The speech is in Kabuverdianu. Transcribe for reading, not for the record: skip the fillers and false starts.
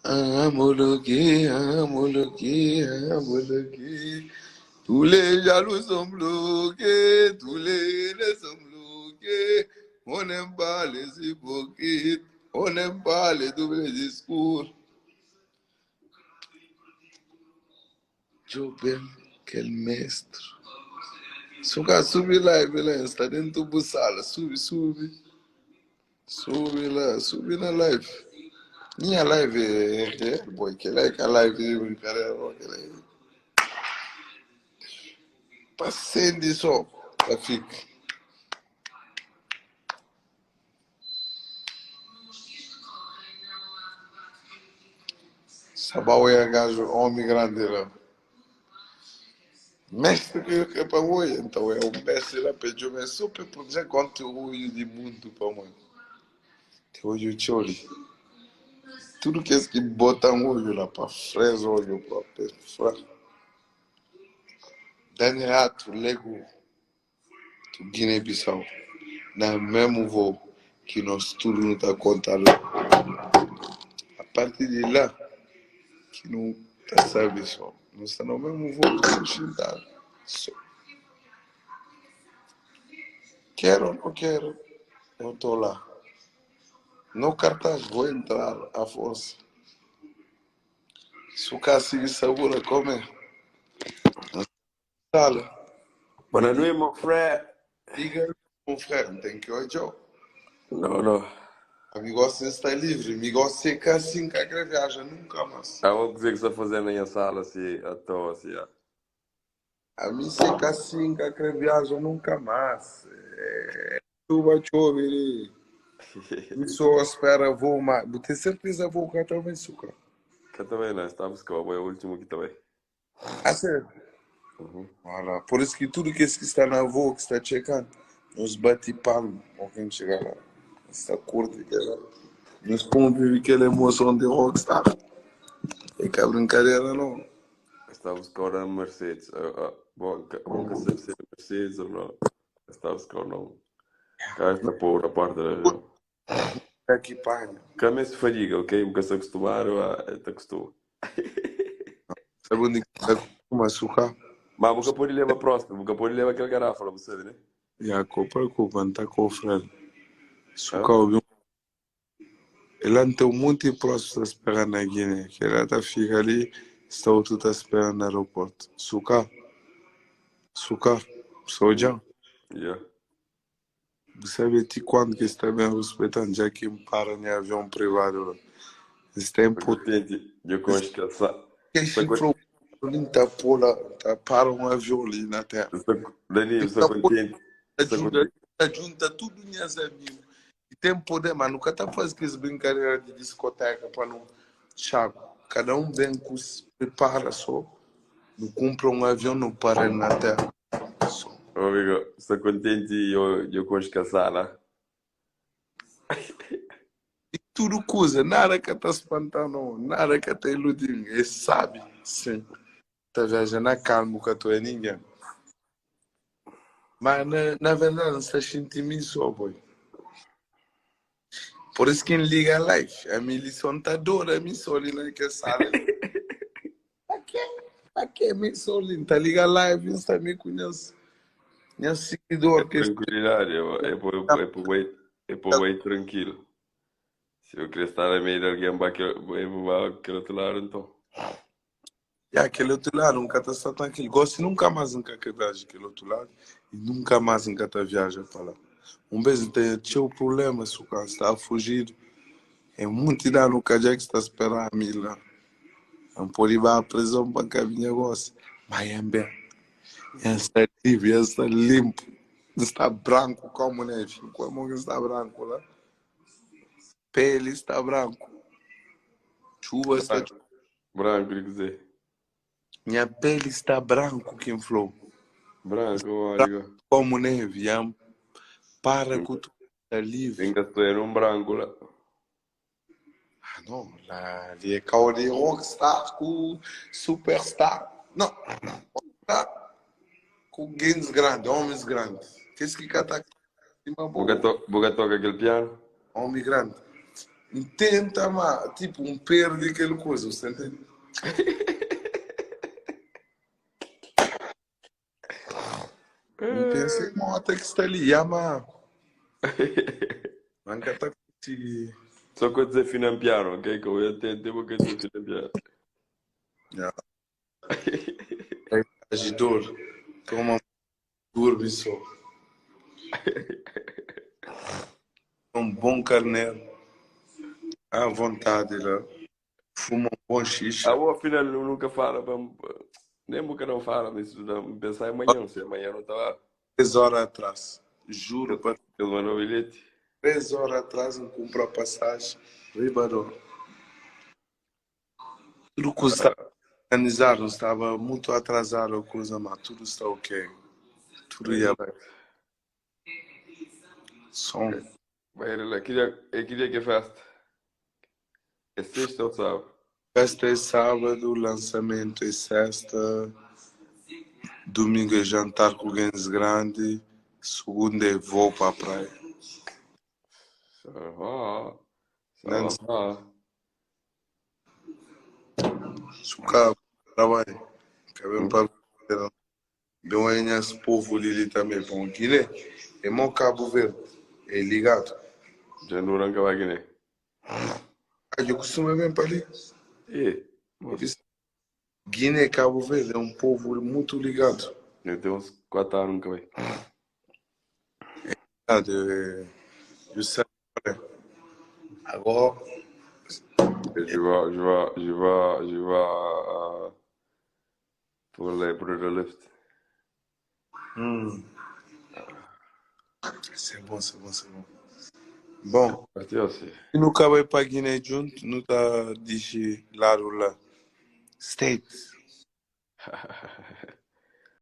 Amo-lo-que, amo-lo-que, amo-lo-que. Tous les jaloux sont bloqués, tous les haineux sont bloqués. On n'aime pas les hypocrites, on n'aime pas les doubles discours. Djoben kel mestru. Su ka subi live la, N sta dentu bu sala. Subi, subi. Subi la, subi na live. Minha live é real, boy. Kel-la é ka live di brincadeira, não. Kel-la é pa sende só, pa fika. Sabau é gajo, homem grande lá. Mestre que que pa oi, então é o mestre lá pediu me super por dizer quanto orgulho de mundo pa mãe. Te olho tcholi. Tudo que es que botam olho lá pa fresa olho pa fra. Dani Rato, Lego, tu Guiné-Bissau. Na mesmo voo que nós tudo não tá contando. A partir de lá, que não tá sabe só. Não está no mesmo voo que sentado. Só. Quero ou não quero, eu tô lá. No cartaz vou entrar à força. Se o cara seguir sabor, come. Na sala. Boa noite, meu frère. Diga, meu frère, não tem que olhar. Não, não. Amigo, você está livre. Amigo, você que assim que a viaja nunca mais. Há uma coisa que está fazendo na minha sala, assim, à toa, assim, ah. A mim se que assim que a viaja nunca mais. É, chuva chove. Só espera vou mais. Vou ter certeza vou cá também, suca. Que também não, estamos com o último que também. Ah, sério? Uhum. Voilà. Por isso que tudo que esse que está na voo, que está checando, nos bate palma quem chegar lá. Está curto, que ela nos convive aquela emoção de rockstar. É que a brincadeira não. Estamos com a Mercedes. Ah, ah, bom, que, bom que sabe se é Mercedes ou não. Estamos com não. Cá está por a parte da avião. Aqui paga. Cá se fadiga, ok? Porque se acostumaram a te acostuma. Sabe onde que está com açúcar? Mas nunca pode levar próximo, nunca pode levar aquela garrafa lá, você, né? Já, preocupa, não está com o Fred. Açúcar, ouviu? Ele tem um monte de próximo está esperando na Guiné. Que ela tá fica ali, está outro está esperando no aeroporto. Açúcar, açúcar, soja. Yeah. Sabe até quando que está bem respeitando, já que para em avião privado. lá. Esse tempo Contente, eu conheço que essa. que chifrou, tá pula, tá para um avião ali na terra. Danilo, estou contente. Ajuda, junta tudo minhas amigos. E tem poder, mas nunca tá fazendo aquelas brincadeiras de discoteca para não chaco. Cada um vem com se prepara só. Não compra um avião, não para na terra. Só. Ô, amigo, estou contente eu, eu conheço que a sala. E tudo coisa, nada que tá espantando, nada que tá iludindo. Ele sabe, sim. Tá viajando na calma, que tu é ninguém. Mas na, na verdade, não está sentindo só, boy. Por isso que liga a live. A minha lição tá dor, a minha só ali naquela sala. Aqui, aqui é minha só ali. Tá liga a live, está me conhece. Minha seguidor. Que... Tranquilidade, é, é, por, é, por, é por bem tranquilo. Se eu queria estar a meio de alguém, vai aquele outro lado, então. E aquele outro lado, nunca está tranquilo. Gosto nunca mais nunca que viaja aquele outro lado e nunca mais nunca tá viaja para lá. Um vez tem tinha um problema, se o cara está a fugir, é muito idade no que está a esperar a mim lá. Não pode ir à prisão para que a minha gosta. Mas é bem. Está livre, está limpo. Está branco como neve. Como que está branco lá? Pele está branco. Chuva está. Branco, quer dizer. Minha pele está branco, quem falou. Branco, olha. Como neve, para que tu está livre. Tem que ser um branco lá. Ah, não, lá ali é carro de rockstar com superstar. Não, rockstar com games grandes, homens grandes. Que esse que cata Boca toca aquele piano? Homem grande. N tenta ma tipo N perde kel kuza, bu sta ntende? N pensa é mota ki sta li, ya ma ma N ka ta konsigi. Só ku desafinan piano, ok? Ka bu tenta bu ka desafinan piano. Ya. Agidor, toma durmi só. Um bom carneiro à vontade lá. Fuma um bom xixa. Abo afinal nu nunca fala pa nem bu ka não fala mas isso dá pensar amanhã se amanhã não tá lá. 3 horas atrás, juro pa. Ele mandou bilhete. 3 horas atrás N cumpra passagem riba dor. Tudo kuza staba organizado, N staba mutu atrasado kuza ma tudo sta ok. Tudo ia som. Vai relax. Que dia, é que dia que é festa? É sexta ou sábado? Festa é sábado, lançamento é sexta, domingo é jantar com gens grande, segunda é voo para a praia. Ça va, ça Não, va. Suka trabalho, cabelo para Bem nhas povo li li também, bom, Guiné é mó Cabo Verde, é ligado. Já não arranca vai Guiné. Ah, eu costumo bem para ali. E, moço, Guiné e Cabo Verde é um povo muito ligado. eu tenho uns 4 anos nunca vai. Ah, eu sei. Agora, Je vais, je vais, je vais, je vais euh, pour les pour le lift. c'est bon, c'est bon, c'est bon. Bom, Partiu assim. e nunca vai para Guiné junto, não tá diz lado lá. States.